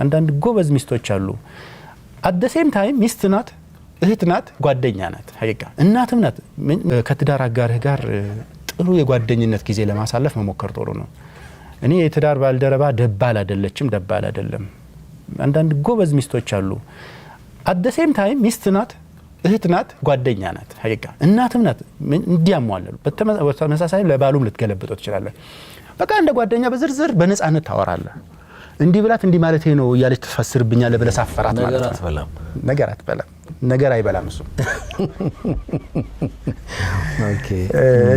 አንዳንድ ጎበዝ ሚስቶች አሉ። At the same time ሚስት ናት፣ እህት ናት፣ ጓደኛ ናት፣ ሀቂቃ እናትም ናት። ከትዳር አጋርህ ጋር ጥሩ የጓደኝነት ጊዜ ለማሳለፍ መሞከር ጥሩ ነው። እኔ የትዳር ባልደረባ ደባል አይደለችም፣ ደባል አይደለም። አንዳንድ ጎበዝ ሚስቶች አሉ። At the same time ሚስት ናት፣ እህት ናት፣ ጓደኛ ናት፣ ሀቂቃ እናትም ናት። እንዲያሟለሉ በተመሳሳይ ለባሉም ልትገለብጠው ትችላለህ። በቃ እንደ ጓደኛ በዝርዝር በነፃነት ታወራለህ። እንዲህ ብላት እንዲህ ማለት ነው እያለች ትፈስርብኛለህ ብለህ ሳፈራት ማለት ነው። ነገር አትበላም፣ ነገር አይበላም እሱ።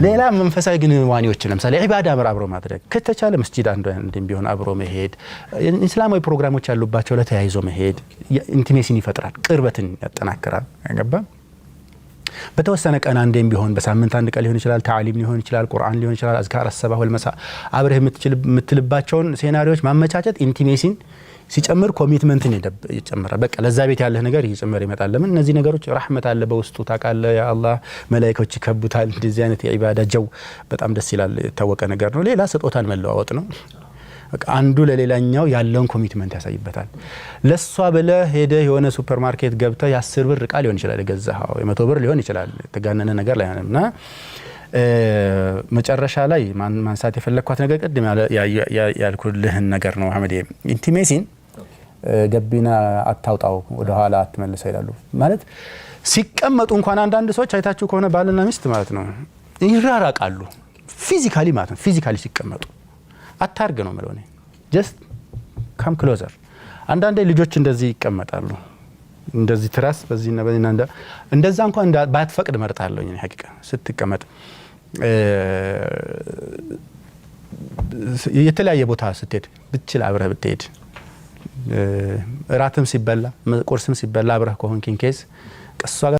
ሌላ መንፈሳዊ ግንዋኔዎች ለምሳሌ ዒባዳ አብሮ ማድረግ ከተቻለ መስጂድ አንዱ ቢሆን አብሮ መሄድ፣ እስላማዊ ፕሮግራሞች ያሉባቸው ለተያይዞ መሄድ intimacy ን ይፈጥራል፣ ቅርበትን ያጠናክራል። ገባ? በተወሰነ ቀን አንዴም ቢሆን፣ በሳምንት አንድ ቀን ሊሆን ይችላል፣ ታዕሊም ሊሆን ይችላል፣ ቁርአን ሊሆን ይችላል፣ አዝካር ሰባህ ወልመሳ አብረህ የምትልባቸውን scenario ዎች ማመቻቸት intimacy ን ሲጨምር commitment ን ይጨምራል። በቃ ለዛ ቤት ያለህ ነገር እየጨመረ ይመጣል። ለምን? እነዚህ ነገሮች ረሕመት አለ በውስጡ፣ ታውቃለህ። ያ አላህ መላኢካዎች ይከቡታል። እንደዚህ አይነት የዒባዳ ጀው በጣም ደስ ይላል። የታወቀ ነገር ነው። ሌላ ስጦታን መለዋወጥ ነው። አንዱ ለሌላኛው ያለውን commitment ያሳይበታል። ለሷ ብለህ ሄደህ የሆነ ሱፐር ማርኬት ገብተህ የ10 ብር እቃ ሊሆን ይችላል የገዛኸው፣ የ100 ብር ሊሆን ይችላል። የተጋነነ ነገር ላይ እና መጨረሻ ላይ ማንሳት የፈለግኳት ነገር ቅድም ያልኩልህን ነገር ነው አህመድ። Intimacy ን ገቢና አታውጣው፣ ወደኋላ አትመልሰው ይላሉ። ማለት ሲቀመጡ እንኳን አንዳንድ ሰዎች አይታችሁ ከሆነ ባልና ሚስት ማለት ነው ይራራቃሉ፣ physically ማለት ነው። Physically ሲቀመጡ አታርግ ነው የምለው እኔ። Just come closer። አንዳንዴ ልጆች እንደዚህ ይቀመጣሉ፣ እንደዚህ ትራስ በዚህና በዚህና፣ እንደዛ እንኳን ባትፈቅድ እመርጣለሁ። እኔ ሀቂቃ ስትቀመጥ የተለያየ ቦታ ስትሄድ ብትችል አብረህ ብትሄድ፣ እራትም ሲበላ ቁርስም ሲበላ አብረህ ከሆንክ in case ከእሷ ጋር